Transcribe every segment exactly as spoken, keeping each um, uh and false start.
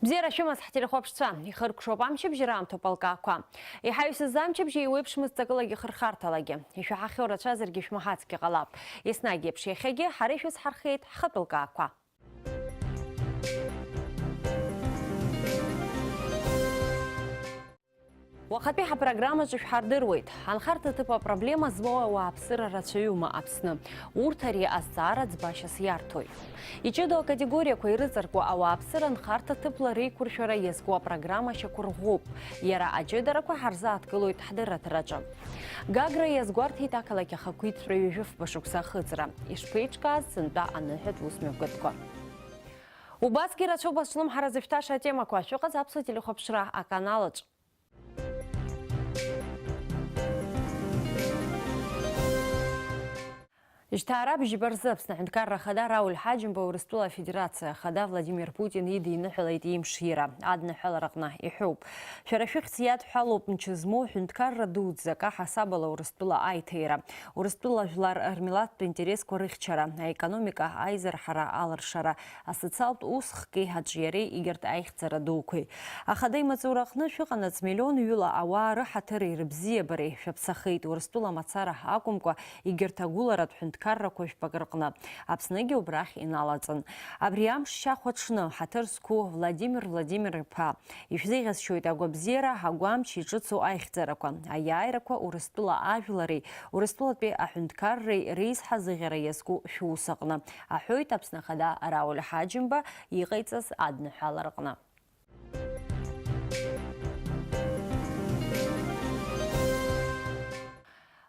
Бзиара шәымаз, ҳтелехәаԥшцәа, ихыркәшоуп амчыбжьара аамҭоуп алкаақәа. Иҳаҩсыз амчыбжь еиуеиԥшмызт ҵакылагьы хырхарҭалагьы. Ишәаҳахьоу рацәазаргьы шәмаҳацгьы ҟалап. Еснагь еиԥш иахьагьы ҳара ишәызҳархеит ҳхатәы лкаақәа. Уахатәи ҳапрограммаҿы шәҳардыруеит, анхарҭа ҭыԥ апроблема змоу ауааԥсыра рацәаҩума Аԥсны? Урҭ ари азҵаара ӡбашьас иарҭои? Иҷыдоу акатегориақәа ирыҵаркуа ауааԥсыра анхарҭа ҭыԥла реиқәыршәара иазку апрограмма шьақәырӷәӷәоуп. Иара аҷыдарақәа ҳарзааҭгылоит ҳдырраҭараҿы. Гагра иазгәарҭеит ақалақь ахақәиҭтәра ҩажәи фба шықәса ахыҵра. Ишԥеиҿкааз сынтәа аныҳәатә усмҩаԥгатәқәа? Убасгьы ирацәоуп азҿлымҳара зышәҭаша атемақәа. Шәыҟаз аԥсуа телехәаԥшра аканалаҿ. Жьҭаара бжьба рзы Аԥсны Аҳәынҭқарра Ахада Рауль Ҳаџьымба Урыстәыла Афедерациа Ахада Владимир Путин идиныҳәалеит имшира адныҳәалараҟны иҳәоуп. Шәара шәыхьӡ иадҳәалоуп мчы змоу ҳәынҭқарра дуӡӡак аҳасабала Урыстәыла аиҭаира, Урыстәыла жәлар рмилаҭтә интересқәа рыхьчара, аекономика аизырҳара алыршара, асоциалтә усхки аҿиареи егьырҭ аихьӡара дуқәеи. Ахада имаҵураҟны шәыҟанаҵ миллион ҩыла ауаа рыҳаҭыри рыбзиабареи шәаԥсахеит, Урыстәыла мацара акәымкәа, егьырҭ агәыларатә ҳәынҭқаррақәа жәпак рҟны. Аԥсныгьы убрахь иналаҵан. Абри амш шьахәаҽны ҳаҭыр зқәу Владимир Владимир-иԥа, ишәзеиӷьасшьоит агәабзиара, агәамч иҿыцу аихьӡарақәа, аиааирақәа Урыстәыла ажәлари Урыстәылатәи аҳәынҭқарреи реизҳазыӷьара иазку шәус аҟны, аҳәоит Аԥсны Ахада Рауль Ҳаџьымба иҟаиҵаз адныҳәалараҟны.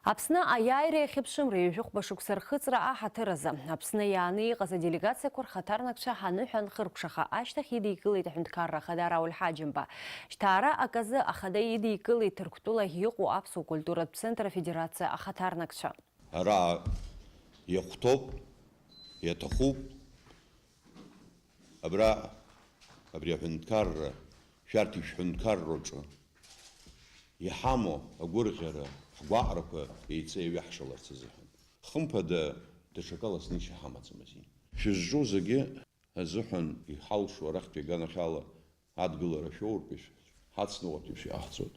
Аԥсны аиааира иахьыԥшымра ҩажәи хәба шықәса рхыҵра аҳаҭыр азы, Аԥсны иааны иҟаз аделегациақәа рхаҭарнакцәа аныҳәа анхыркәшаха ашьҭахь идикылеит аҳәынҭқарра ахада Рауль Ҳаџьымба. Жьҭаара аказы ахада идикылеит Ҭырқәтәыла иҟоу аԥсуа культуратә центр афедерациа ахаҭарнакцәа. Ара иахәҭоуп, иаҭахуп. Абра, абри аҳәынҭқарра, шәарҭ ишәҳәынҭқарраҿы иҳамоу агәырӷьара, ҳгәаҟрақәа еицеиҩаҳшаларц азыҳәан. Хымԥада, даҽакала зны ишьа ҳамаӡам азин. Шәызҿу зегьы азыҳәан иҳалшо арахьтәи аганахьала адгылара шәоуртә ишәҳацныҟәартә ишәаҳҵоит.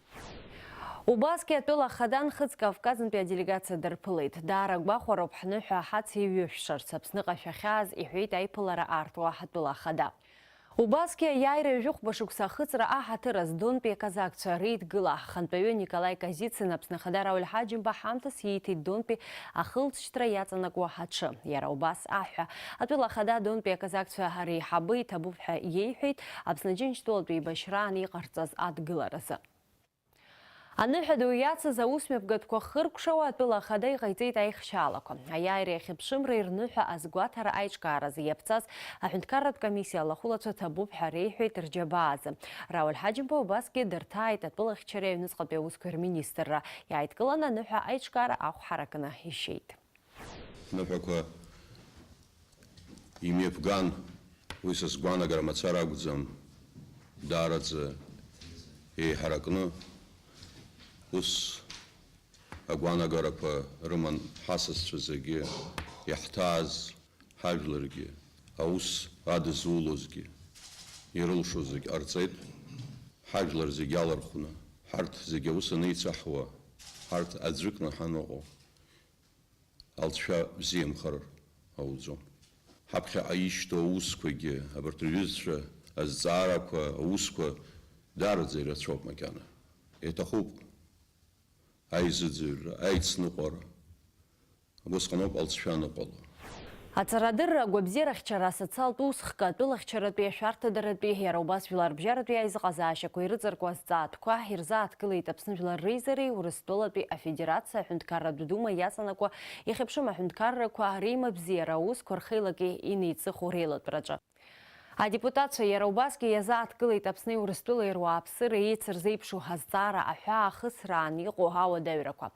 Убасгьы атәыла ахада Нхыҵ Кавказынтәи аделегациа дырԥылеит. Даара гәахәароуп ҳныҳәа ҳацеиҩышәшарц Аԥсныҟа шәахьааз, иҳәеит аиԥылара аартуа ҳтәыла ахада. Убасгьы аиааира ҩажәи хәба шықәса ахыҵра аҳаҭыр азы Донтәи аказакцәа реидгыла ахантәаҩы Николаи Казицин Аԥсны Ахада Рауль Ҳаџьымба ҳамҭас ииҭеит Донтәи ахылҵшьҭра иаҵанакуа аҽы. Иара убас аҳәа, атәыла ахада Донтәи аказакцәа реиҳабы иҭабуп ҳәа иеиҳәеит Аԥсны Џьынџьтәылатә еибашьраан иҟарҵаз адгыларазы. Аныҳәа ду иацыз аусмҩаԥгатәқәа хыркәшауа атәыла ахада иҟаиҵеит аихшьаалақәа. Аиааира иахьыԥшымра ирныҳәа азгәаҭара аиҿкааразы иаԥҵаз аҳәынҭқарратә комиссиа алахәылацәа ҭабуп ҳәа реиҳәеит рџьабаазы. Рауль Ҳаџьымба убасгьы дырҭааит атәылахьчареи аҩныҵҟатәи аусқәеи рминистрра. Иааидкыланы аныҳәа аиҿкаара ахә ҳаракны ишьеит. Ныҳәақәа имҩаԥган, уи са сгәаанагара мацара акәӡам, даараӡа еиҳаракны ус агәаанагарақәа рыман ҳасасцәа зегьы, иаҳҭааз ҳажәларгьы, аус адызулозгьы, ирылшо зегь ҟарҵеит, ҳажәлар зегь алархәны, ҳарҭ зегь аус анеицаҳуа, ҳарҭ аӡәыкны ҳаныҟоу, Алҵшәа бзиамхар ауӡом. Ҳаԥхьаҟа ишьҭоу аусқәагьы, абарҭ рҩызцәа азҵаарақәа, аусқәа даараӡа ирацәоуп макьана. Иаҭахуп аизыӡырҩра, аицныҟәара. Убысҟаноуп алҵшәа аныҟало. Аҵарадырра, агәабзиарахьчара, асоциалтә усхк, атәылахьчаратәи, ашәарҭадаратәи, иара убас жәларбжьаратәи аизыҟазаашьақәа ирыҵаркуа азҵаатәқәа ирзааҭгылеит Аԥсны Жәлар Реизареи Урыстәылатәи Афедерациа Аҳәынҭқарратә Дума иаҵанакуа ихьыԥшым аҳәынҭқаррақәа реимабзиара аусқәа рхеилаки инеиҵыху реилатәраҿы. Адепутатцәа иара убасгьы иазааҭгылеит Аԥсни Урыстәылеи руааԥсыра еицырзеиԥшу азҵаара аҳәаа ахысраан иҟоу ауадаҩрақәа.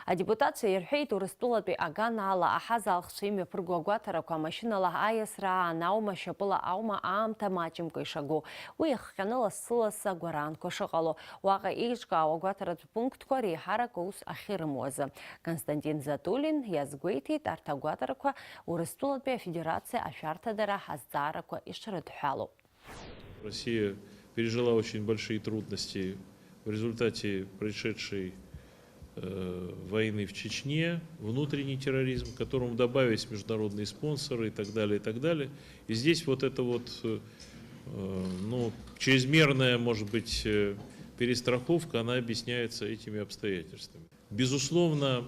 Адепутатцәа ирҳәеит, Урыстәылатәи аган ала аҳазалхцәа имҩаԥырго агәаҭарақәа машьынала аиасра аан аума, шьапыла аума аамҭа маҷымкәа ишаго, уи иахҟьаны лассы-лассы агәараанқәа шыҟало, уаҟа еиҿкаау агәаҭаратә пунктқәа реиҳарак аус ахьырымуазы. Константин Затулин иазгәеиҭеит, арҭ агәаҭарақәа Урыстәылатәи Афедерациа ашәарҭадара азҵаарақәа ишрыдҳәалоу. Россия пережила очень большие трудности в результате происшедшей э, войны в Чечне, внутренний терроризм, к которому добавились международные спонсоры и так далее, и так далее. И здесь вот эта вот э, ну, чрезмерная, может быть, э, перестраховка, она объясняется этими обстоятельствами. Безусловно,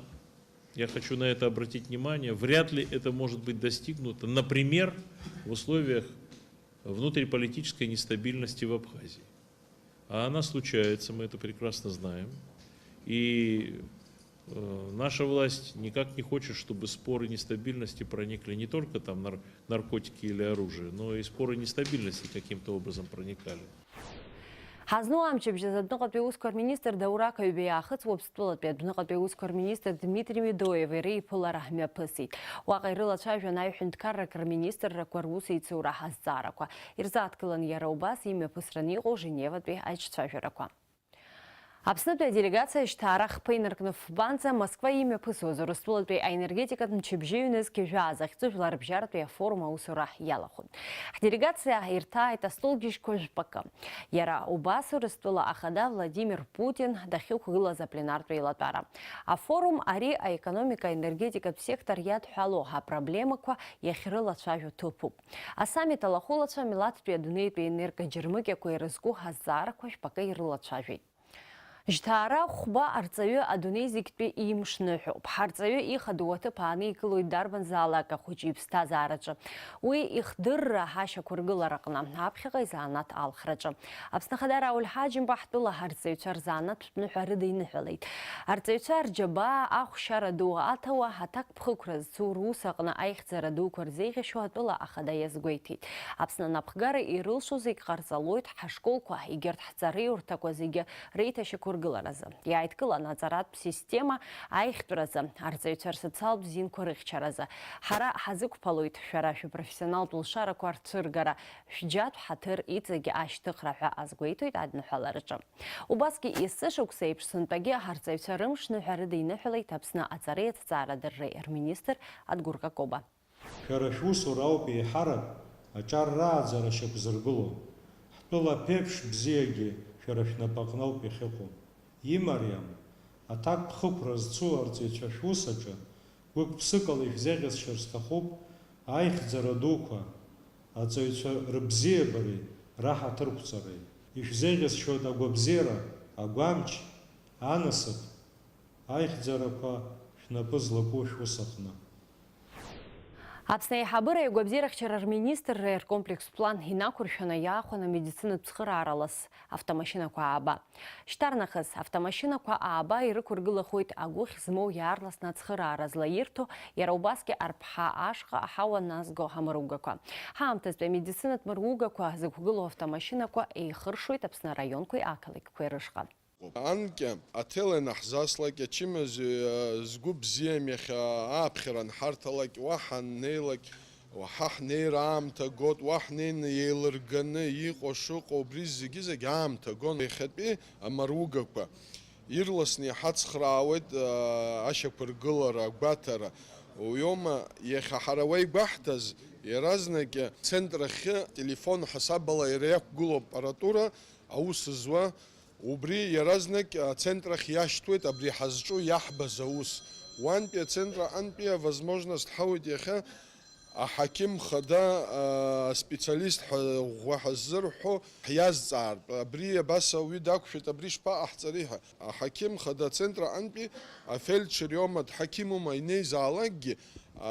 я хочу на это обратить внимание, вряд ли это может быть достигнуто, например, в условиях внутриполитической нестабильности в Абхазии. А она случается, мы это прекрасно знаем. И э, наша власть никак не хочет, чтобы споры нестабильности проникли не только там нар- наркотики или оружие, но и споры нестабильности каким-то образом проникали. Ҳазну амчыбжь азы адәныҟатәи аусқәа рминистр Даур Ақаҩба иаахыҵ Уаԥстәылатәи адәныҟатәи аусқәа рминистр Дмитри Медоев иреиԥылара мҩаԥысит. Уаҟа ирылацәажәон аиҳәынҭқаррак рминистррақәа русеицура азҵаарақәа. Ирзааҭгылан иара убас имҩаԥысран иҟоу Женеватәи аиҿцәажәарақәа. Аԥснытәи аделегациа жьҭаара хԥа инаркны фбанӡа Москва имҩаԥысуаз Урыстәылатәи аенергетикатә мчыбжьы ҩнызқь жәаа захьӡу жәларбжьаратәи афорум аусура иалахәын. Ҳделегациа ирҭааит астолгьежьқәа жәпакы. Иара убас Урыстәыла ахада Владимир Путин дахьықәгылаз апленартә еилатәара. Афорум ари аекономика-енергетикатә сектор иадҳәало апроблемақәа иахьрылацәажәо ҭыԥуп. Асаммит алахәылацәа милаҭтәи адунеитәи аенергоџьармыкьақәа ирызку азҵаарақәа жәпакы ирылацәажәеит. Жьҭаара хәба арҵаҩы адунеи зегьтәи имшныҳәоуп. Ҳарҵаҩы ихадоу аҭыԥ ааникылоит дарбанзаалак ахәыҷы иԥсҭазаараҿы. Уи ихдырра ашьақәыргылараҟны, аԥхьаҟа изанааҭ алхраҿы. Аԥсны Ахада Рауль Ҳаџьымба ҳтәыла ҳарҵаҩцәа рзанааҭтә ныҳәа рыдиныҳәалеит. Арҵаҩцәа рџьабаа ахәшьара ду аҭауа, аҭакԥхықәра зцу рус аҟны аихьӡара дуқәа рзеиӷьашьо атәыла ахада иазгәеиҭеит. Аԥсны анапхгара ирылшо зегь ҟарҵалоит ҳашколқәа, егьырҭ ҳҵараиурҭақәа зегьы реиҭашьақәыргыларазы, иааидкыланы аҵаратә система аихтәразы, арҵаҩцәа рсоциалтә зинқәа рыхьчаразы. Ҳара ҳазықәԥалоит шәара шәыпрофессионалтә лшарақәа рцәыргара, шәџьатә ҳаҭыр иҵегь ашьҭыхра ҳәа азгәеиҭоит адныҳәалараҿы. Убасгьы есышықәса еиԥш сынтәагьы ҳарҵаҩцәа рымшныҳәа рыдиныҳәалеит Аԥсны аҵареи аҭҵаарадырреи рминистр Адгәыр Какоба. Шәара шәусура ауп еиҳарак аҿар рааӡара шьақәзыргыло. Ҳтәыла аԥеиԥш бзиагьы шәара шәнапаҟны ауп иахьыҟоу. Имариам, аҭакԥхықәра зцу арҵаҩцәа шәус аҿы гәык-ԥсыкала ишәзеиӷьасшьар сҭахуп аихьӡара дуқәа, аҵаҩцәа рыбзиабареи раҳаҭырқәҵареи. Ишәзеиӷьасшьоит агәабзиара, агәамч, анасыԥ, аихьӡарақәа шәнапы злаку шәус аҟны. Аԥсны аиҳабыра агәабзиарахьчара рминистрра ркомплекстә план инақәыршәаны иаахәаны амедицинатә цхыраара лас автомашьынақәа ааба. Шьҭарнахыс автомашьынақәа ааба ирықәыргылахоит агәыхь змоу иаарласны ацхыраара злаирҭо, иара убасгьы арԥҳа ашҟа аҳауа назго амаругақәа. Ҳаамҭазтәи амедицинатә маругақәа зықәгылоу автомашьынақәа еихыршоит Аԥсны араионқәеи ақалақьқәеи рышҟа. Анкьа аҭел ианаҳзаслак, ачымазаҩ згәы бзиам иахьа ааԥхьара анҳарҭалак, уа ҳаннеилак, уаҳа ҳнеира аамҭа гот, уа ҳнеины еилырганы иҟоу шыҟоу, убри зегьы-зегь аамҭа гон. Иахьатәи амаругақәа ирласны иҳацхраауеит ашьақәыргылара, агәаҭара. Уиоума, иахьа ҳара уа игәаҳҭаз, иаразнак ацентрахьы телефон ҳасабала иара иақәгылоу аппаратура аус зуа, убри иаразнак ацентрахь иашьҭуеит абри ҳазҿу иаҳбаз аус. Уантәи ацентр аҟынтәи авозможность ҳауеит иахьа аҳақьым хада, аспециалист ҳәа ӷәӷәа ҳаззырҳәо ҳиазҵаартә, абри абас ауаҩы дақәшәеит, абри шԥаҟаҳҵари ҳәа. Аҳақьым хада ацентр аҟынтәи афельдшер иоума, дҳақьымума инеизаалакгьы,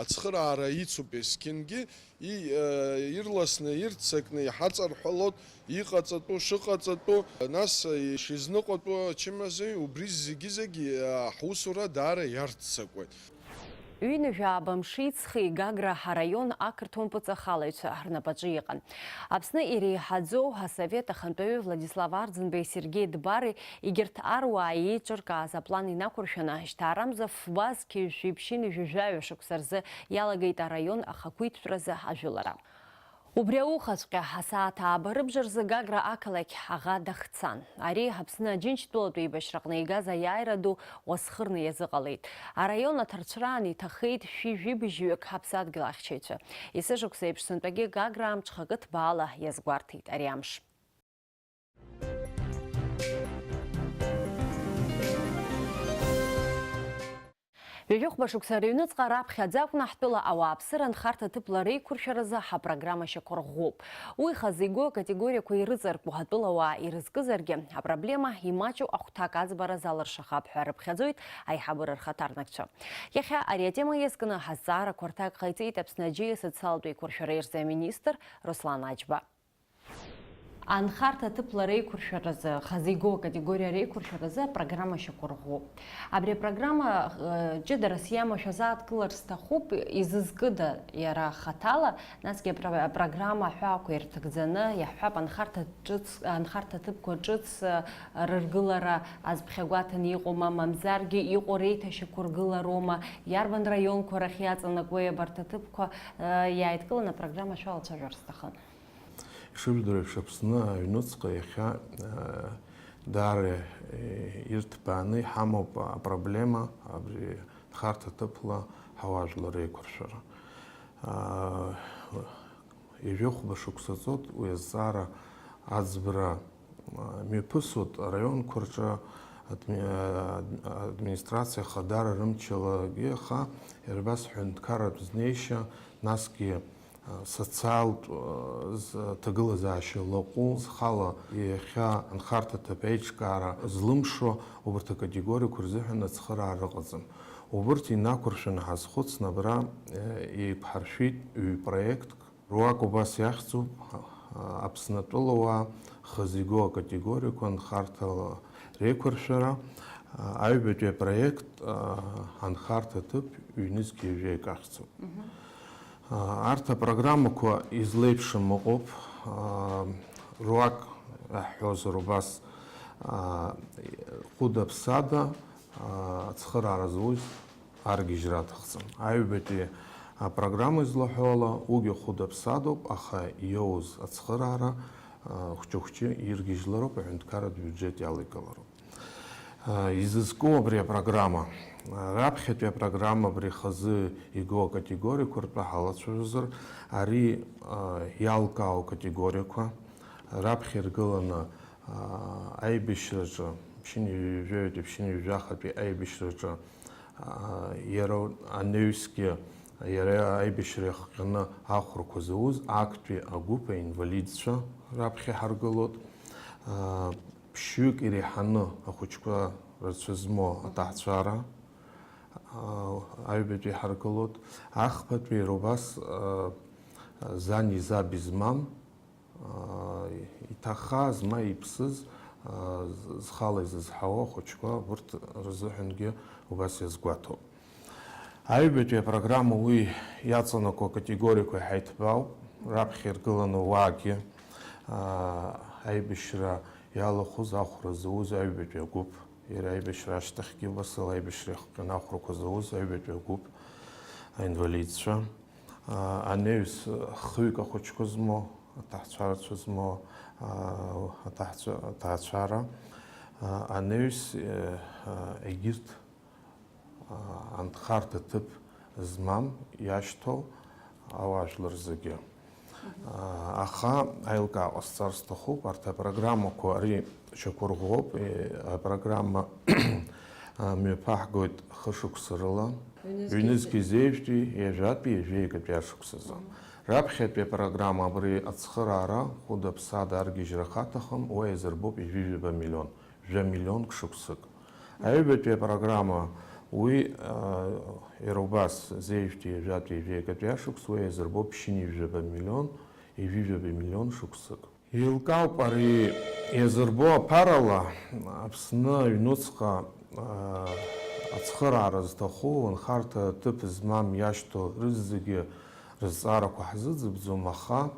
ацхыраара ицуп есқьынгьы, и-, э, ирласны, ирццакны иҳаҵарҳәалоит, иҟаҵатәу, шыҟаҵатәу, нас, э, ишизныҟәатәу ачымазаҩ, убри зегьы-зегь, э, ҳусура даара иарццакуеит. Ҩынҩажәа ааба мши ҵхи Гагра араион ақырҭуа мпыҵахалаҩцәа рнапаҿы иҟан. Аԥсны иреиҳаӡоу асовет ахантәаҩы Владислав Арӡынбеи Сергеи Дбари егьырҭ аруаа еиҿыркааз аплан инақәыршәаны, жьҭаарамза фба зқьи жәшәи ԥшьынҩажәи жәаҩа шықәса рзы иалагеит араион ахақәиҭтәразы ажәылара. Убри аухаҵәҟьа, асааҭ ааба рыбжа рзы Гагра ақалақь аӷа дахцан. Ари Аԥсны Аџьынџьтәылатә еибашьраҟны игаз аиааира ду уасхырны иазыҟалеит. Араион аҭарцәраан иҭахеит шәи жәибжьҩык ҳаԥсадгьыл ахьчаҩцәа. Есышықәса еиԥш сынтәагьы Гагра амҽхакы ҭбаала иазгәарҭеит ари амш. Ҩажәихәба шықәса рыҩныҵҟа раԥхьаӡа акәны ҳтәыла ауааԥсыра анхарҭа ҭыԥла реиқәыршәаразы ҳапрограмма шьақәырӷәӷәоуп. Уи хазы игоу акатегориақәа ирыҵаркуа атәылауаа ирызкызаргьы, апроблема имаҷу ахәҭак аӡбара залыршахап ҳәа рыԥхьаӡоит аиҳабыра рхаҭарнакцәа. Иахьа ари атема иазкны ҳазҵаарақәа рҭак ҟаиҵеит Аԥсны аџьеи асоциалтә еиқәыршәара ирзы аминистр Руслан Аџьба. Анхарҭа ҭыԥла реиқәыршәаразы, хазы игоу акатегориа реиқәыршәаразы апрограмма шьақәырӷәӷәоуп. Абри апрограмма, э, ҷыдарас иамашәа азааҭгылар сҭахуп, изызкыда иара хаҭала, насгьы апро-, апрограмма аҳәаақәа ирҭагӡаны, иаҳҳәап, анхарҭа ҿыц, анхарҭа ҭыԥқәа ҿыц, э, рыргылара азԥхьагәаҭаны иҟоума, мамзаргьы иҟоу реиҭашьақәыргылароума, иарбан раионқәа рахь иаҵанакуеи абарҭ аҭыԥқәа, э, иааидкыланы апрограмма шәалацәажәар сҭахын. Ишыжәдыруа еиԥш, Аԥсны аҩнуҵҟа иахьа, э, даара, э, ирҭбааны иҳамоуп апроблема абри нхарҭа ҭыԥла ҳауаажәлар реиқәыршәара. Э, ҩажәихәба шықәса ҵуеит уи азҵаара аӡбара, э, мҩаԥысуеит араионқәа рҿы адми-, э, администрациа хадара рымчалагьы, аха иара убас ҳәынҭқарратә знеишьа, насгьы социалтә, э, з-, ҭагылазаашьа лаҟәу, зхала иахьа анхарҭа ҭыԥ еиҿкаара злымшо, убарҭ акатегориақәа рзыҳәан ацхыраара ыҟаӡам. Убарҭ инақәыршәаны ҳазхәыцны абра, э, еиқәҳаршәеит ҩ-проектк. Руак убас иахьӡуп, э, Аԥснатәылауаа хазы игоу акатегориақәа анхарҭала реиқәыршәара, э, аҩбатәи апроект, э, анхарҭа ҭыԥ ҩнызқь ҩажәа икахьӡуп. Мгм. Арҭ апрограммақәа излеиԥшым ыҟоуп. Руак аҳҳәозар убас, хәыда-ԥсада ацхыраара зуз аргьежьра аҭахӡам. Аҩбатәи апрограмма излаҳәо ала, уигьы хәыда-ԥсадоуп, аха иоуз ацхыраара хәҷы-хәҷы иргьежьлароуп аҳәынҭқарратә биуџьет иалеигалароуп. Изызку абри апрограмма? Раԥхьатәи апрограмма абри хазы игоу акатегориақәа ртәы ҳалацәажәозар, ари иалкаау акатегориақәа раԥхьа иргыланы аибашьраҿы, ԥшьынҩажәаҩтәи ԥшьынҩажәахатәи аибашьраҿы иара анаҩсгьы иара аибашьра иахҟьаны ахәрақәа зауз актәи агәыԥ аинвалидцәа раԥхьа ҳаргылоит. Ԥшьҩык иреиҳаны ахәыҷқәа рацәа змоу аҭаацәара, аа, аҩбатәи ҳаргылоит, ахԥатәи иара убас, аа, зани заби змам, аа, иҭахаз ма иԥсыз, аа, з-, зхала изызҳауа ахәыҷқәа, урҭ рзыҳәангьы убас иазгәаҭоуп. Аҩбатәи апрограмма уи иаҵанакуа акатегориақәа иҳаиҭбаауп, раԥхьа иргыланы уаагьы, аа, аибашьра иалахәыз ахәра зауз аҩбатәи агәыԥ, иара аибашьра ашьҭахьгьы убас ала аибашьра иахҟьаны ахәрақәа зауз аҩбатәи агәыԥ, аинвалидцәа, аа, анаҩс хҩык ахәыҷқәа змоу, аҭаацәарацәа змоу, аа, аҭаацәа-, аҭаацәара, аа, анаҩс, е, аа, егьырҭ анхарҭа ҭыԥ змам иашьҭоу ауаажәлар зегьы. Аха аилкаа ҟасҵар сҭахуп, арҭ апрограммақәа ари шьақәырӷәӷәоуп, апрограмма мҩаԥаҳгоит хышықәса рыла, ҩнызқьи зеижәтәи, ҩажәатәи, ҩажәеигатәи ашықәсазы. Раԥхьатәи апрограмма абри ацхыраара, хәыда-ԥсада аргьежьра ахаҭахым, уа иазырбоуп ҩажәижәаба миллион. Жәа миллионк шықәсык. Аҩбатәи апрограмма уи, а, иара убас зеижәтәи, ҩажәатәи, ҩажәеигатәи ашықәс уи иазырбо ԥшьынҩажәаба миллион, ҩажәижәаба миллион шықәсык. Еилкаауп ари иазырбо аԥарала, Аԥсны аҩнуҵҟа, а, ацхыраара зҭаху, нхарҭа ҭыԥ змам иашьҭоу рызегьы рызҵаарақәа ҳзыӡбӡом, аха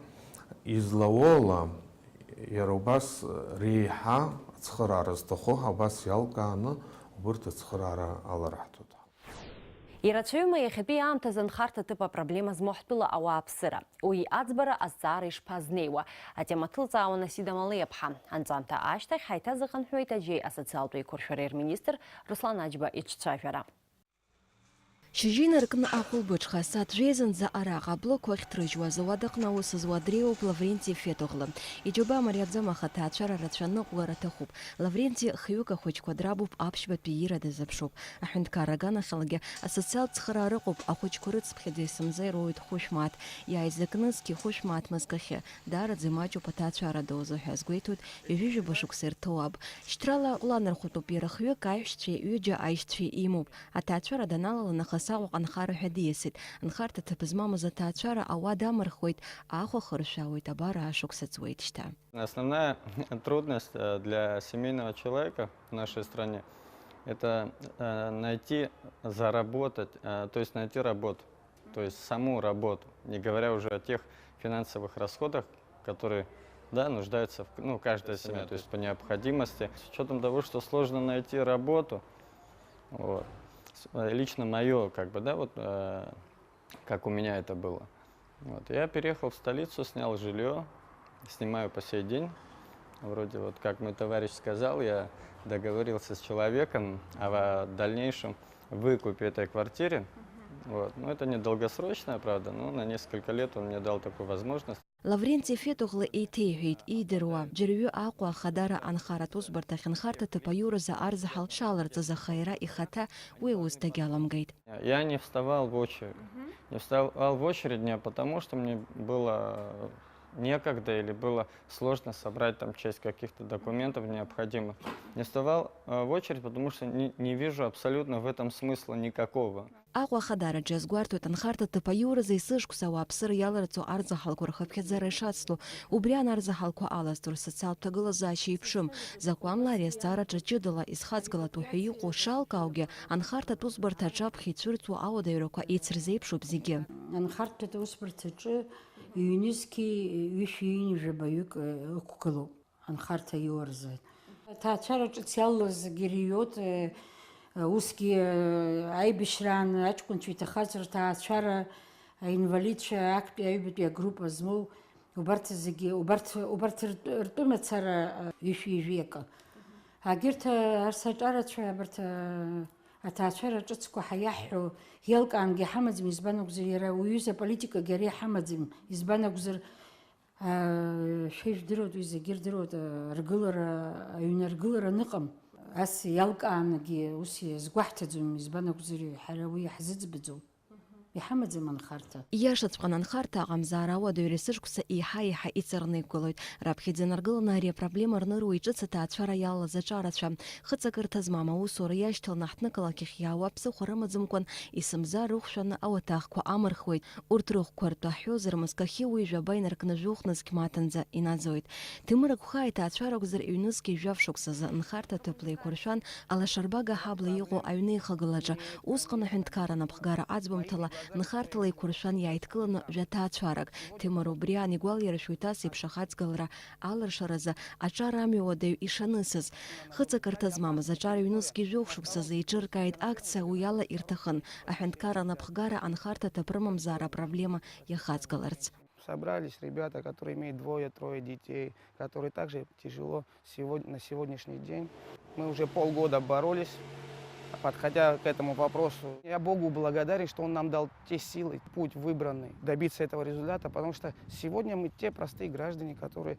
излауоу ала, Иара убас реиҳа ацхыраара зҭаху абас иалкааны убырҭ ацхыраара алараҳҭоит. Ирацәаҩума иахьатәи аамҭазы анхарҭа ҭыԥ апроблема змоу ҳтәыла ауааԥсыра? Уи аӡбара азҵаара ишԥазнеиуа? Атема ҭылҵаауан Асида Малиаԥҳа. Анҵамҭа ашьҭахь ҳаиҭазыҟанҳәуеит аџьеи асоциалтә еиқәыршәареи рминистр Руслан Аџьба иҿцәажәара. Шьыжьы инаркны ахәылбыҽха, сааҭ жәеизанӡа араҟа аблокқәа ахьҭрыжьуаз ауадаҟны аус зуа дреиуоуп Лавренти Фетуӷлы. Иџьоуба мариаӡам, аха аҭаацәара рацәа аныҟәгар аҭахуп. Лавренти хҩык ахәыҷқәа драбуп, аԥшьбатәи ира дазыԥшуп. Аҳәынҭқарра аганахьалагьы асоциалтә цхыраара ыҟоуп, ахәыҷқәа рыцыԥхьаӡа есымза ироуеит хәышә мааҭ. Иааизакны зқьи хәышә мааҭ мызкахьы. Даараӡа имаҷуп аҭаацәара ду азы ҳәа азгәеиҭоит ҩажәижәаба шықәса ирҭоу аб. Шьҭрала ҟәланырхәтәуп иара хҩык, аишьцәеи ҩыџьа аишьцәеи имоуп. Аҭаацәара даналала нахыс Аҟәаҟа анхара ҳәа диасит. Анхарҭа ҭыԥ змамыз аҭаацәара ауада амырхуеит, аахәа хыршәаауеит, абар аашықәса ҵуеит шьҭа. Основная трудность, э, для семейного человека в нашей стране — это, э, найти, заработать, э, то есть найти работу, то есть саму работу, не говоря уже о тех финансовых расходах, которые, да, нуждаются в, ну, каждая семья, то есть по необходимости. С учётом того, что сложно найти работу, вот, с-, э, лично моё, как бы, да, вот, э, как у меня это было. Вот, я переехал в столицу, снял жильё, снимаю по сей день. Вроде вот, как мой товарищ сказал, я договорился с человеком о дальнейшем выкупе этой квартиры. Вот. Но это не долгосрочная, правда, но на несколько лет он мне дал такую возможность. Лавренти Фетуӷлы еиҭеиҳәеит, иидыруа, џьарҩы Аҟәа ахадара анхаратә усбарҭахь анхарҭа ҭыԥ аиуразы арзаҳал шаларҵаз, аха иара ихаҭа уи аус дагьаламгеит. Я не вставал в очередь. Не вставал в очередь не потому, что мне было некогда или было сложно собрать там часть каких-то документов необходимых. Не вставал, э, в очередь, потому что не, не вижу абсолютно в этом смысла никакого. Аҟәа ахадараҿы иазгәарҭоит анхарҭа ҭыԥ аиуразы есышықәса ауааԥсыра иаларҵо арзаҳалқәа рхыԥхьаӡара ишацло. Убри анарзаҳалқәа алазҵо рсоциалтә ҭагылазаашьа еиԥшым. Закәанла ари азҵаараҿы ҷыдала изхаҵгылатәу ҳәа иҟоу шалкааугьы, анхарҭатә усбарҭа аҿаԥхьа ицәырҵуа ауадаҩрақәа еицырзеиԥшуп зегьы. Анхарҭатә усбарҭаҿы ҩнызқьи ҩышәи ҩынҩажәи жәабаҩык, э, ықәгылоуп анхарҭа иуа рзы. Аҭаацәара ҿыц иалалаз зегьы ириот, э, э, усгьы, э, аибашьраан аҷкәынцәа иҭахаз рҭаацәара, аинвалидцәа, актәи аҩбатәи агруппа змоу, убарҭ зегьы, убарҭ, убарҭ ртәы, ртәы мацара, э, ҩышәи ҩажәи акы. Агьырҭ, э, арсаҿарацәа, абарҭ, э, аҭаацәара ҿыцқәа ҳәа иаҳҳәо иалкаангьы ҳамаӡам, избан акәзар, иара уҩыза аполитикагьы ара иҳамаӡам, избан акәзар, Шәа ижәдыруеит, уи зегьы ирдыруеит, аргылара, аҩны аргылара аныҟам. Ас иалкаанагьы ус иазгәаҳҭаӡом, избан акәзар, ҳара уи иаҳзыӡбаӡом. Иҳамаӡам анхарҭа. Иашаҵәҟьан, анхарҭа аҟамзаара ауадаҩра есышықәса еиҳа-еиҳа иҵарны иқәгылоит. Раԥхьаӡа инаргыланы ари апроблема рныруа иҿыц аҭаацәара иалалаз аҿарацәа. Хыҵакырҭа змам аусура иашьҭаланы аҳҭнықалақь ахь иаауа аԥсыхәа рымаӡамкәан, есымза рыхәшәаны ауаҭахқәа амырхуеит. Урҭ рыхәқәа ртәы ҳҳәозар, мызкахьы уи жәаба инаркны жәохә нызқь маҭанӡа инаӡоит. Ҭемыр агәхаа иҭаацәара акәзар, ҩнызқь жәаф шықәсазы нхарҭа ҭыԥла еиқәыршәан, алашарбага ҳабла иҟоу аҩны ихагылаҿы. Усҟан аҳәынҭқарра анапхгара аӡбамҭала нхарҭала еиқәыршәан иааидкыланы жәаҭаацәарак. Ҭемыр убри аан игәалаиршәоит ас еиԥш ахаҵгылара алыршаразы аҿар амҩа уадаҩ ишанысыз. Хыҵакырҭа змамыз аҿар ҩнызқь жәохә шықәсазы еиҿыркааит акциа, уи ала ирҭахын аҳәынҭқарра анапхгара анхарҭа ҭыԥ рымамзаара апроблема иахаҵгыларц. Собрались ребята, которые имеют двое-трое детей, которые также тяжело сегодня, на сегодняшний день. Мы уже полгода боролись, подходя к этому вопросу. Я Богу благодарен, что Он нам дал те силы, путь выбранный, добиться этого результата, потому что сегодня мы те простые граждане, которые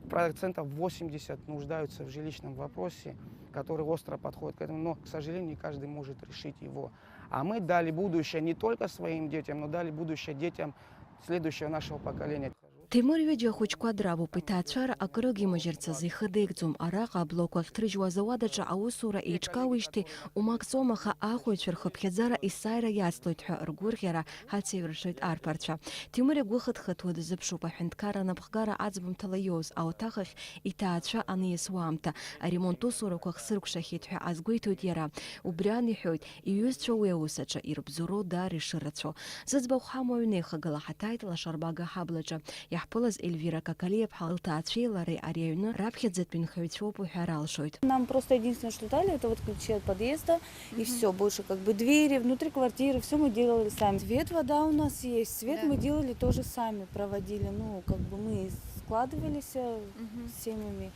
процентов восемьдесят нуждаются в жилищном вопросе, которые остро подходят к этому, но, к сожалению, не каждый может решить его. А мы дали будущее не только своим детям, но дали будущее детям следующего нашего поколения. Ҭемыр ҩыџьа ахәыҷқәа драбуп, иҭаацәара акрыгимыжьырц азы ихы деигӡом. Араҟа аблокқәа ахьҭрыжьуаз ауадаҿы аусура еиҿкаауеижьҭеи умак ҵуам, аха аахәаҩцәа рхыԥхьаӡара есааира иацлоит ҳәа ргәырӷьара ҳацеиҩыршоит арԥарцәа. Ҭемыр игәы хыҭхыҭуа дазыԥшуп аҳәынҭқарра анапхгара аӡбамҭала иоуз ауаҭах ахь иҭаацәа аниасуа аамҭа. Аремонт усурақәа хсыркәшахьеит ҳәа азгәеиҭоит иара. Убри аан иҳәоит, иҩызцәа уи аус аҿы ирыбзоуроу даара ишырацәоу. Зыӡбахә ҳамоу аҩнеихагыла ҳаҭааит Лашарбага ҳаблаҿы. Иаҳԥылаз Ельвира Какалиаԥҳа лҭаацәеи лареи ари аҩны раԥхьаӡатәи нхаҩцәоуп уҳәар алшоит. Нам просто единственное, что дали, это вот ключи от подъезда, и всё, больше как бы двери, внутри квартиры, всё мы делали сами. Свет, вода у нас есть, свет мы делали тоже сами, проводили, ну, как бы мы складывались, э, с семьями.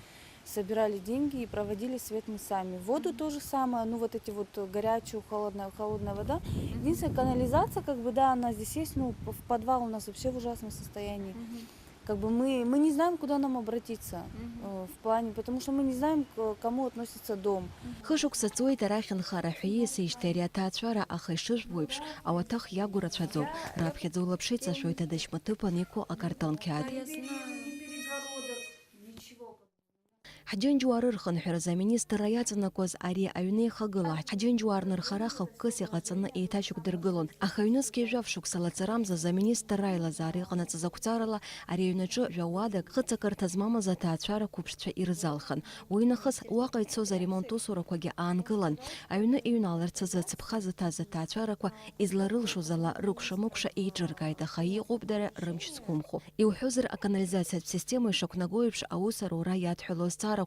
Собирали деньги и проводили свет мы сами. Воду то же самое, ну вот эти вот горячую, холодная, холодная вода. Единственное, канализация, как бы, да, она здесь есть, ну, п- в подвал у нас вообще в ужасном состоянии. Как бы мы, мы не знаем, куда нам обратиться э, в плане, потому что мы не знаем, к кому относится дом. Хышықәса ҵуеит арахь нхара ҳәа ииасижьҭеи ари аҭаацәара, аха ишыжәбо еиԥш, ауаҭах иагу рацәаӡоуп. Раԥхьаӡа улаԥш иҵашәоит адашьмаҭыԥан иқәу акартон қьаад. Ҳџьынџьуаа рырхынҳәразы аминистрра иаҵанакуаз ари аҩнеихагыла, ҳџьынџьуаа рнырхара хықәкыс иҟаҵаны еиҭашьақәдыргылон. Аха ҩнызқьи жәаф шықәса лаҵарамзазы аминистрра аилазаара иҟанаҵаз ақәҵарала ари аҩнаҿы жәа-уадак, хыҵакырҭа змамыз аҭаацәара қәыԥшцәа ирзалхын. Уи нахыс уаҟа ицоз аремонт усурақәагьы аангылан. Аҩны иҩналарц азы ацаԥха зыҭаз аҭаацәарақәа изларылшоз ала рыкәша-мыкәша еиҿыркааит, аха иҟоуп дара рымч зқәымхо. Иуҳәозар, аканализациатә система ишақәнаго еиԥш аус арура иадҳәалоу азҵаарақәа.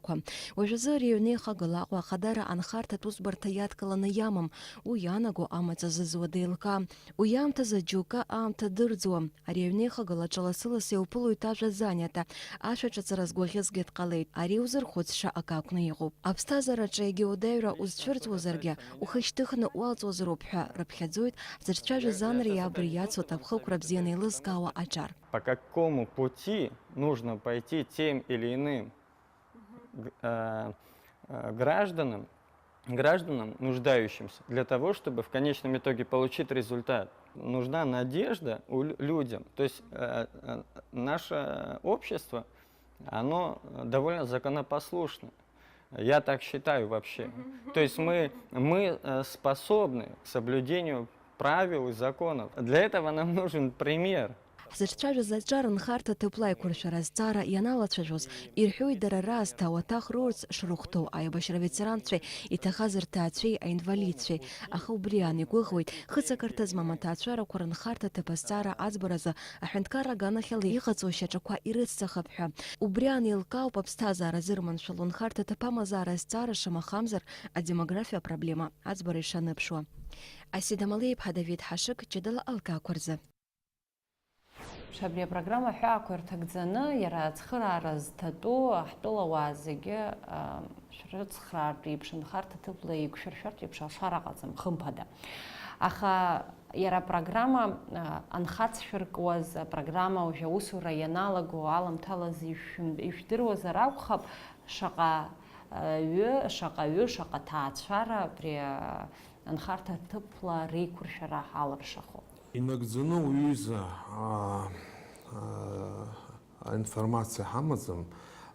Уажәазы ари аҩнеихагыла Аҟәа ахадара анхарҭатә усбарҭа иадкыланы иамам. Уи иаанаго амаҵ азызуа деилкаа. Уи аамҭазы џьоукы аамҭа дырӡуам. Ари аҩнеихагыла ҿы лассы-лассы иуԥылоит ажәа заниата. Ашәаҿыҵра згәаӷьызгьы дҟалеит. Ари узырхәыцша акы акәны иҟоуп. Аԥсҭазаараҿы егьа уадаҩра узцәырҵуазаргьы, ухышьҭыхны уалҵуазароуп ҳәа рыԥхьаӡоит ҳзырцәажәаз анреи абреи иацу аҭакԥхықәра бзианы еилызкаауа аҿар. По какому пути нужно пойти тем или иным г- э, э, гражданам, гражданам, нуждающимся, для того, чтобы в конечном итоге получить результат. Нужна надежда у лю- людям. То есть э, э, наше общество, оно довольно законопослушно. Я так считаю вообще. То есть мы, мы э, способны к соблюдению правил и законов. Для этого нам нужен пример. Ҳзыҿцәажәаз аҿар нхарҭа ҭыԥла аиқәыршәара азҵаара ианалацәажәоз, ирҳәоит дара раасҭа ауаҭах роурц шрыхәҭоу аибашьра ветеранцәеи иҭахаз рҭаацәеи аинвалидцәеи. Аха убри аан игәыӷуеит, хыҵакырҭа змам аҭаацәарақәа рынхарҭа ҭыԥ азҵаара аӡбаразы аҳәынҭқарра аганахьала иҟаҵоу шьаҿақәа ирыцҵахап ҳәа. Убри аан еилкаауп аԥсҭазаара зырманшәало нхарҭа ҭыԥ амазаара азҵаара шамахамзар адемографиа апроблема аӡбара ишаныԥшуа. Асида Малеиԥҳа, Давид Ҳашыг, ҷыдала алкаақәа рзы. Абри апрограмма аҳәаақәа ирҭагӡаны, иара ацхыраара зҭатәу ҳтәылауаа зегьы, а, шәрыцхраартә еиԥш, анхарҭа ҭыԥла еиқәшәыршәартә еиԥш алшара ҟаҵам, хымԥада. Аха иара апрограмма, а, анхацшәыркуаз, апрограмма уажә аусура ианалаго аламҭалаз ишәым-, ишәдыруазар акәхап, шаҟа, а, ҩы, шаҟа ҩы, шаҟа ҭаацәара абри, а, анхарҭа ҭыԥла реиқәыршәара алыршахо. Инагӡаны уҩыза, аа, аа, аинформациа ҳамаӡам,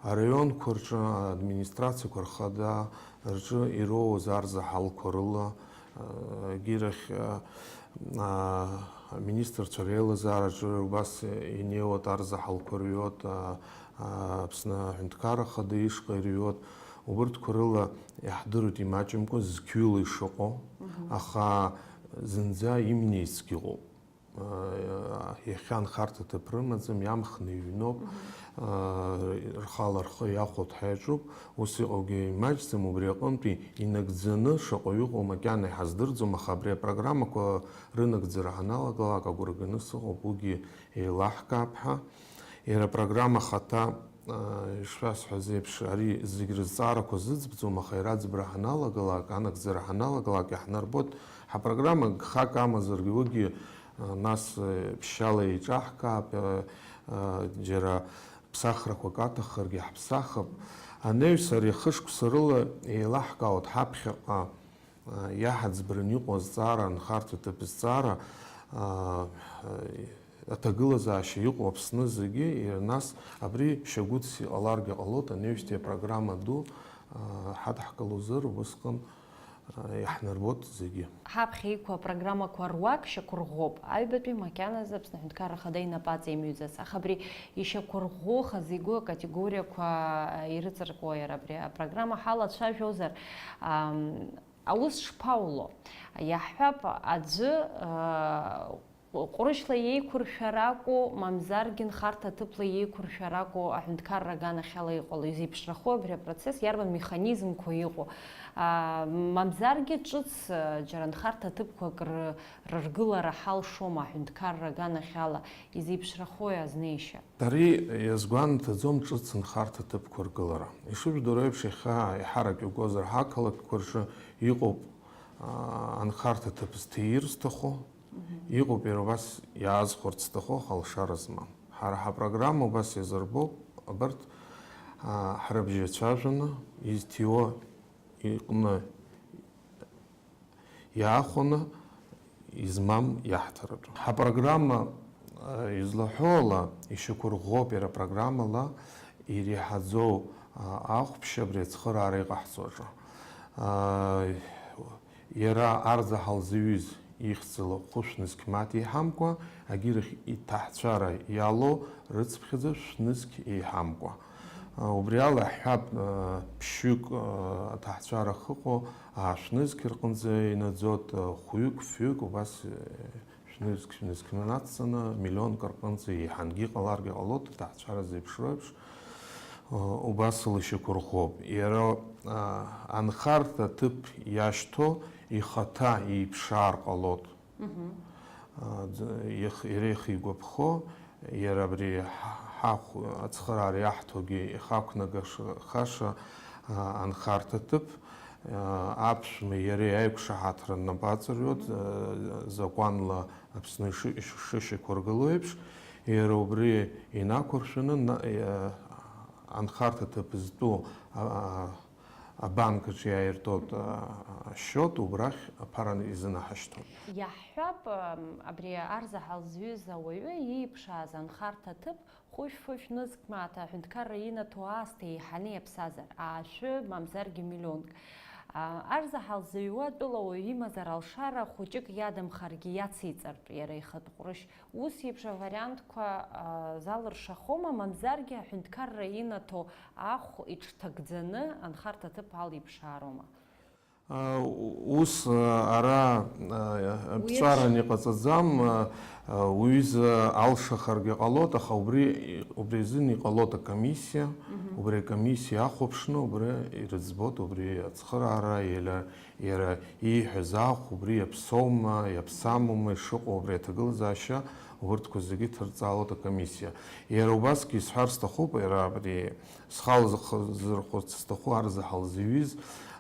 араионқәа рҿы, администрациақәа рхада рҿы ироуз арзаҳалқәа рыла, аа, егьирахь, аа, аминистрцәа реилазаараҿы убас инеиуеит, арзаҳалқәа рҩуеит, аа, аа, Аԥсны аҳәынҭқарра ахада ишҟа ирҩуеит, убырҭқәа рыла иаҳдыруеит имаҷымкәа зқьҩыла ишыҟоу, аха зынӡа имнеицгьы ыҟоуп. Иахьа анхарҭа ҭыԥ рымаӡам, иамхны иҩноуп, рхала рхы иахәоит ҳәа иаҿуп, ус иҟоугьы имаҷӡам, убри аҟынтәи инагӡаны шаҟаҩы ыҟоу макьана иҳаздырӡом, аха абри апрограммақәа рынагӡара ҳаналагалак агәра ганы сыҟоуп, уигьы еилаҳкаап ҳәа. Иара апрограмма ахаҭа, ишшәасҳәаз еиԥш, ари зегь рызҵаарақәа зыӡбӡом, аха иара аӡбара ҳаналагалак, анагӡара ҳаналагалак, иаҳнарбоит, ҳапрограмма гхак амазаргьы, уигьы, нас, ԥшьшьала еиҿаҳкаап, џьара ԥсахрақәак аҭаххаргьы ҳаԥсахып. Анаҩс ари ахышықәса рыла еилаҳкаауеит ҳаԥхьаҟа иаҳаӡбараны иҟоу азҵаара, анхарҭа ҭыԥ зҵаара, аҭагылазаашьа иҟоу Аԥсны зегьы, иара нас абри шьагәыҭс иҟаларгьы ҟалоит, анаҩстәи апрограмма ду ҳадҳкылозар, убысҟан иаҳнарбоит зегьы. Ҳаԥхьа иқәу апрограммақәа руак шьақәырӷәӷәоуп, аҩбатәи макьаназы Аԥсны Аҳәынҭқарра Ахада инапы аҵеимҩӡац. Аха абри ишьақәырӷәӷәо хазы игәы акатегориақәа ирыҵаркуа иара абри апрограмма ҳалацәажәозар, ам, аус шԥауло? Иаҳҳәап, аӡәы, а, Ҟәрышьла иеиқәыршәар акәу, мамзаргьы нхарҭа ҭыԥла иеиқәыршәар акәу аҳәынҭқарра аганахьала иҟало, изеиԥшрахо абри апроцесс, иарбан механизмқәа иҟоу? А, мамзаргьы ҿыц, а, џьара нхарҭа ҭыԥқәак ры-, рыргылара ҳалшома аҳәынҭқарра аганахьала, изеиԥшрахои азнеишьа? Ари иазгәанаҭаӡом ҿыц нхарҭа ҭыԥқәа ргылара. Ишыжәдыруа еиԥш, иахьа еиҳарак иугозар ҳақалақьқәа рҿы иҟоуп, а, анхарҭа ҭыԥ зҭиир зҭаху, иҟоуп иара убас иаазхәарц зҭаху аха алшара змам. Ҳара ҳапрограмма убас иазырбоуп, абарҭ, а, ҳрыбжьацәажәаны изҭиуа иҟны иаахәаны измам иаҳҭараҿы. Ҳапрограмма, а, излаҳәо ала, ишьақәырӷәӷәоуп иара апрограммала иреиҳаӡоу, а, ахәԥшьа абри ацхыраара иҟаҳҵо аҿы. А, Иара арзаҳал зыҩыз ихьӡала хәышә нызқь мааҭ еиҳамкәа, агьырахь иҭаҳцәара иалоу рыцԥхьаӡа шәнызқь еиҳамкәа. Убри ала иаҳҳәап, ԥшьҩык аҭаҳцәара ахьыҟоу аашә нызқь рҟынӡа инаӡоит, хәҩык, фҩык, убас шәнызқь, шәнызқь нацҵаны миллионк рҟынӡа еиҳангьы иҟаларгьы ҟалоит, аҭаҳцәара зеиԥшроу еиԥш, убас ала ишьақәырӷәӷәоуп. Иара, а, анхарҭа ҭыԥ иашьҭоу ихаҭа иеиԥшаар ҟалоит. Мгм. А, ӡ-, иах-, иара ихы игәаԥхо, иара абри ҳ-, ҳахә ацхыраара иаҳҭогьы ихақәнагашаша, а, анхарҭа ҭыԥ, а, аԥшәма иареи аиқәшаҳаҭра нап аҵарҩуеит, а, закәанла Аԥсны иши-, ишышьақәыргыло еиԥш, иара убри инақәыршәаны, на-, иа-, анхарҭа ҭыԥ зтәу, а, а, абанк аҿы иааиртуеит, а, а, счет, убрахь аԥара изынаҳашьҭуеит. Иаҳҳәап, ам, абри арзаҳал зҩыз ауаҩы ииԥшааз анхарҭа ҭыԥ хәышә-фышә нызқь мааҭ аҳәынҭқарра инаҭо аасҭа еиҳаны иаԥсазар, аашәы, мамзаргьы миллионк. А, арзаҳал зыҩуа атәылауаҩ имазар алшара хәыҷык иадамхаргьы иациҵартә иара ихатә ҟәрышь. Ус еиԥш авариантқәа, а, залыршахома, мамзаргьы аҳәынҭқарра инаҭо ахә иҽҭагӡаны анхарҭа ҭыԥ алиԥшаарома? А, ус, а, ара, а, Уи ԥҵәаран еиԥш- иҟаҵаӡам, а, а, уҩыза алшахаргьы ҟалоит, аха убри, убри азын иҟалоит акомиссиа, Мгм. убри акомиссиа ахәаԥшны, убри ирыӡбоит, убри ацхыраара, иара, иара ииҳәаз ахә убри иаԥсоума, иаԥсамума ишыҟоу, убри аҭагылазаашьа, урҭқәа зегьы ҭырҵаалоит акомиссиа. Иара убасгьы исҳәар сҭахуп, иара абри схала зых-, зырхәарц сҭаху арзаҳал зыҩыз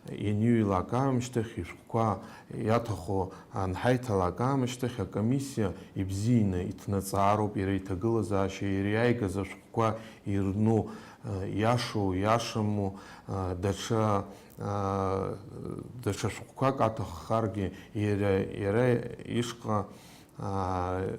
ианиҩлак аамышьҭахь, ишәҟәқәа иаҭаху анҳаиҭалак аамышьҭахь, акомиссиа ибзианы иҭнаҵаароуп иара иҭагылазаашьа, иара иааигаз ашәҟәқәа ирну, э, иашоу, иашаму, э, даҽа, э, даҽа шәҟәқәак аҭаххаргьы, иара, иара ишҟа, э,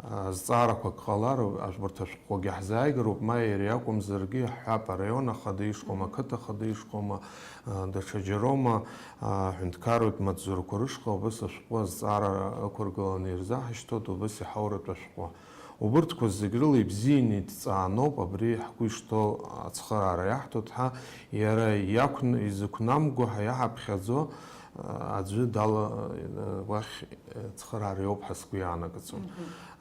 э, зҵаарақәак ҟалар, урҭ ашәҟәқәагьы ҳзааигароуп, ма иара иакәымзаргьы, ҳҳәап, араион ахада ишҟоума, ақыҭа ахада ишҟоума, э, даҽаџьароума, э, аҳәынҭқарратә маҵзурақәа рышҟа убас ашәҟәы азҵаара ықәыргыланы ирзаҳашьҭуеит, убас иҳауратә ашәҟәы. Убырҭқәа зегь рыла ибзианы иҭҵааноуп, абри ҳгәы ишҭоу ацхыраара иаҳҭоит ҳәа, иара иақән-, изықәнамго ҳәа иаҳаԥхьаӡо, а, аӡәы дала, а, уахь, а, цхыраара иоуп ҳәа сгәы иаанагаӡом. Мгм.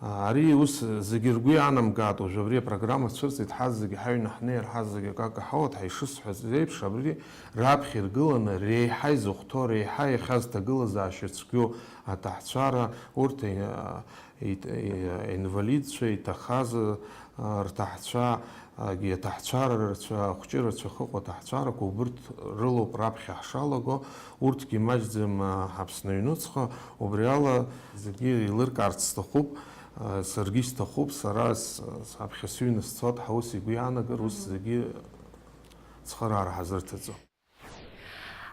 А, ари ус зегьы ргәы иаанамгааит, уажә абри апрограмма цәырҵит, ҳазегьы ҳаҩны ҳнеир, ҳазегьы акака ҳауат, ҳәа ишысҳәаз еиԥш, абри раԥхьа иргыланы реиҳа изыхәҭоу, реиҳа иахьаз ҭагылазаашьа цәгьоу аҭаҳцәара, урҭ, а, ит-, инвалидцәа, иҭахаз, а, рҭаҳцәа, агьи аҭаҳцәара рацәа, ахәҷы рацәа ахыҟоу аҭаҳцәарақәа убырҭ рылоуп раԥхьа ҳшалаго, урҭгьы маҷӡам, а, Аԥсны аҩнуҵҟа, убри ала зегьы еилыркаарц сҭахуп, а, саргьы исҭахуп, сара с-, саԥхьа сыҩны сцот ҳәа ус игәы иаанагар, ус зегьы цхыраара ҳазырҭаҵо.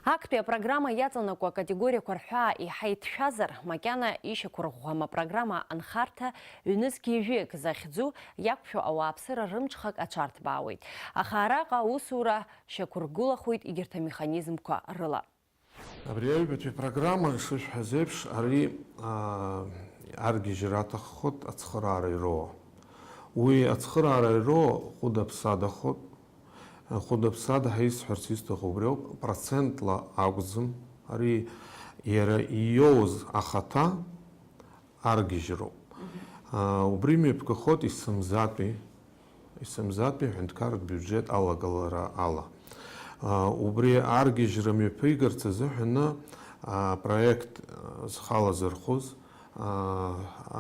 Актәи апрограмма иаҵанакуа акатегориақәа рҳәаа еиҳа иҭшәазар, макьана ишьақәырӷәӷәам апрограмма анхарҭа ҩнызқь ҩажәиак захьӡу иақәшәо ауааԥсыра рымҽхак аҽарҭбаауеит. Аха араҟа аусура шьақәыргәылахоит егьырҭ амеханизмқәа рыла. Абри аҩбатәи апрограмма, ишышәҳәаз еиԥш, ари, аа, аргьежьра аҭаххоит ацхыраара ироуа. Уи ацхыраара ироуа хәыда-ԥсадахоит. Хәыда-ԥсада ҳәа исҳәарц исҭаху убри ауп, процентла акәӡам. Ари иара иоуз ахаҭа, аргьежьроуп. Убри мҩаԥгахоит есымзатәи, есымзатәи аҳәынҭқарратә биуџьет алагалара ала. Убри аргьежьра мҩаԥигарц азыҳәаны апроект зхалазырхәыз,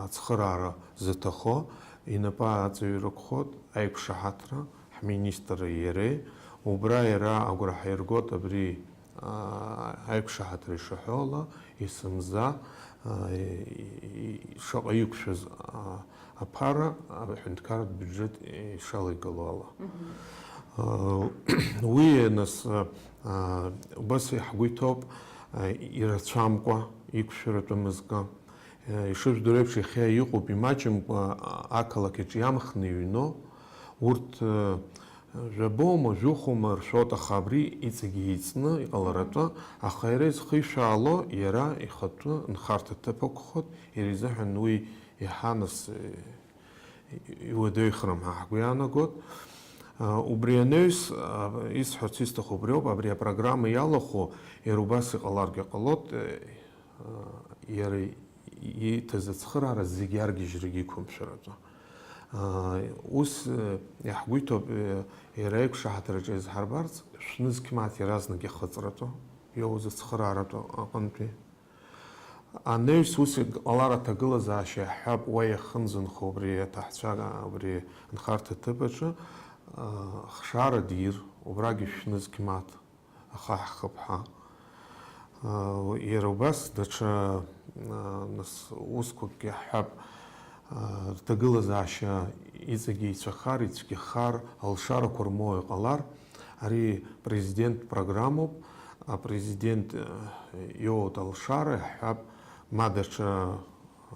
ацхыраара зыҭахо инапы аҵаҩрықәхоит аиқәшаҳаҭра ҳминистрреи иареи. Убра иара агәра ҳаиргоит абри аиқәшаҳаҭра ишаҳәо ала, есымза шаҟа иқәшәаз аԥара аҳәынҭқарратә биуџьет ишалеигало ала. Уи, нас, убас ҳгәы иҭоуп, ирацәамкәа иқәшәаратәы мызкы. Ишыжәдыруа еиԥш, иахьа иҟоуп имаҷымкәа ақалақь аҿы иамхны иҩноу, урҭ жәабоума, жәохәоума ршәоит, аха абри иҵегьы еиҵны иҟаларатәы, аха иара изхишәаало, иара ихатәы нхарҭа ҭыԥ ақәхоит, иара изыҳәан уи иаҳа, нас, иуадаҩхарым ҳәа ҳгәы иаанагоит. Убри анаҩс, исҳәарц исҭаху убриоуп, абри апрограмма иалахәу иара убас иҟаларгьы ҟалоит, иара ииҭаз ацхыраара зегьы аргьежьрагьы иқәымшәаратәы. Ус иаҳгәы иҭоуп, иара аиқәшаҳаҭраҿы иазҳарбарц, шәнызқь мааҭ иаразнак иахыҵратәы иоуз ацхырааратәы аҟынтәи. Анаҩс ус иҟалар аҭагылазаашьа иаҳҳәап, уа иахынзынхо убри аҭаҳцәа, убри анхарҭа ҭыԥ аҿы, а, хшара дир, убрагьы шәнызқь мааҭ ахаҳә хыԥҳа. А, иара убас даҽа, а, нас, усқәакгьы иаҳҳәап, а, рҭагылазаашьа иҵегьы ицәахар, ицәгьахар, алшарақәа рмоуа иҟалар, ари президент программоуп, апрезидент, э, иоуеит алшара, иаҳҳәап, ма даҽа, э,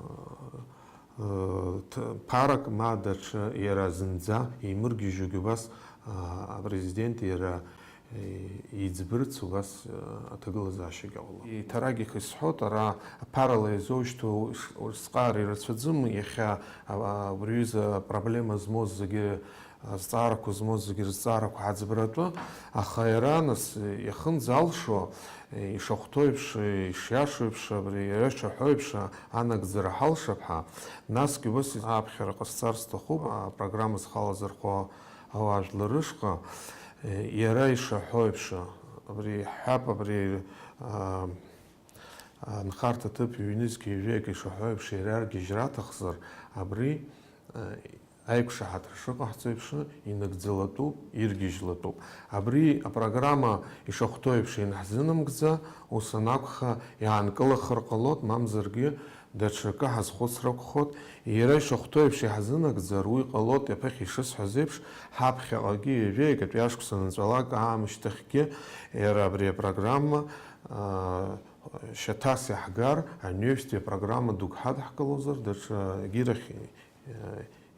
э, ҭ-, ԥарак, ма даҽа, иара зынӡа еимыргьежьугьы убас, а, апрезидент иара, э, иӡбырц убас, э, аҭагылазаашьагьы ҟалоит. Иҭарагьых исҳәоит, ара аԥарала иазоушьҭоу ш-, ш-, зҵаара ирацәаӡам, иахьа, а, а, убри аҩыза апроблема змоу зегьы азҵаарақәа змоу зегьы рызҵаарақәа ҳаӡбаратәы, аха иара, нас, иахынӡалшо, ишахәҭоу еиԥш, ишиашоу еиԥш, абри иара ишаҳәо еиԥш анагӡара ҳалшап ҳәа, насгьы ус аԥхьара ҟасҵар сҭахуп, апрограмма зхалазырхәо ауаажәлар рышҟа, иара ишаҳәо еиԥш, абри иаҳҳәап, абри, а, анхарҭа ҭыԥ ҩнызқь ҩажәаҩык ишаҳәо еиԥш, иара аргьежьра аҭахзар, абри, а, аиқәшаҳаҭра шыҟаҳҵо еиԥш, инагӡалатәуп, иргьежьлатәуп. Абри апрограмма ишахәҭоу еиԥш ианҳзынамгӡа, ус анакәха, иаанкылахар ҟалоит, мамзаргьы даҽакы ҳазхәыцра акәхоит. Иара ишахәҭоу еиԥш иаҳзынагӡар, уи ҟалоит, иаԥыхьа ишысҳәаз еиԥш, ҳаԥхьаҟагьы ҩажәеи акатәи ашықәса наҵәалак аамышьҭахьгьы иара абри апрограмма, аа, шьаҭас иаҳгар, аҩнеижәтәи апрограмма дук ҳадҳкылозар, даҽа гьырахь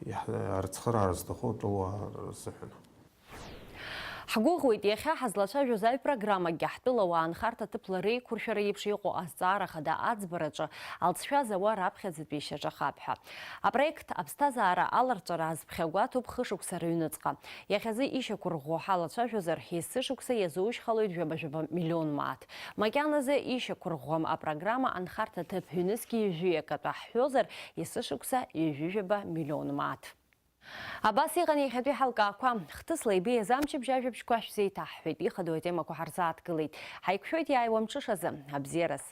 Иаҳ-, арыцхыраара зҭаху атәылауаа рзыҳәан. Ҳгәыӷуеит, иахьа ҳазлацәажәоз аҩ программакгьы ҳтәылауаа анхарҭа ҭыԥла реиқәыршәара еиԥш иҟоу азҵаара хада аӡбараҿы алҵшәа зауа раԥхьаӡатәи шьаҿахап ҳәа. Апроект аԥсҭазаара аларҵәара азԥхьагәаҭоуп хышықәса рыҩныҵҟа. Иахьазы ишьақәырӷәӷәо ҳалацәажәозар, есышықәса иазушьхалоит жәаба-жәаба миллион мааҭ. Макьаназы ишьақәырӷәӷәам апрограмма анхарҭа ҭыԥ ҩнызқь ҩажәи акатәы ҳҳәозар, есышықәса ҩажәи жәаба миллион мааҭ. Абас иҟан иахьатәи ҳалкаақәа. Хҭысла ибеиаз амчыбжь ажәабжьқәа шәзеиҭаҳҳәеит, ихадоу атемақәа ҳарзааҭгылеит. Ҳаиқәшәоит иааиуа мҽышазы. Абзиараз!